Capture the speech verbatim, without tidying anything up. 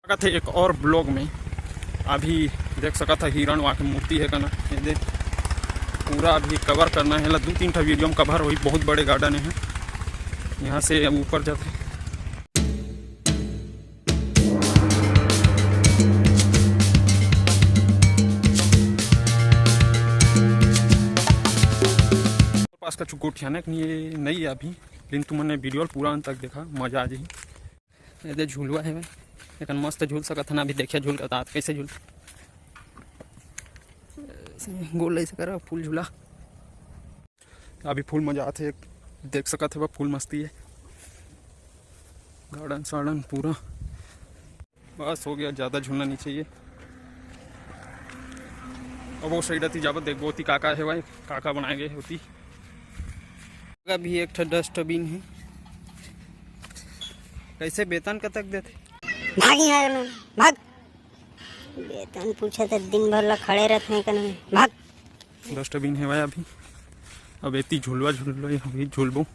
स्वागत हे एक और vlog में। अभी देख सकत ह हिरण वहाँ के मूर्ति हे कना, ये दे पूरा अभी cover करना हे ला, दू तीन ठा video में cover होही। बहुत बड़े garden हे, यहाँ से अब ऊपर जाते। पास का चुकोटिया ने नहीं है अभी, लेकिन तुमने video पूरा अंत तक देखा, मजा आ जाही। ये दे झुलवा हे भाई, एकन मस्त झूल सकत हन। अभी देखिए झूल के तात कैसे झूल, गोल ऐसे करा फूल झूला। अभी फूल मजा आथे, देख सकत हे फूल मस्ती है, garden सार्डन पूरा। बस हो गया, ज़्यादा झूलना नहीं चाहिए। अब वो side अति जाबो, देखबो ओती का का हे भाई, का का बनाए गए होती। अभी एक ठो dustbin है, कैसे वेतन कतक देथे? भागी है ना, भाग। वेतन पूछे तो दिन भर ला खड़े रहते हैं कन, भाग। Dustbin हे भाई अभी, अब एती झुलवा झुलवा अभी झुलबो।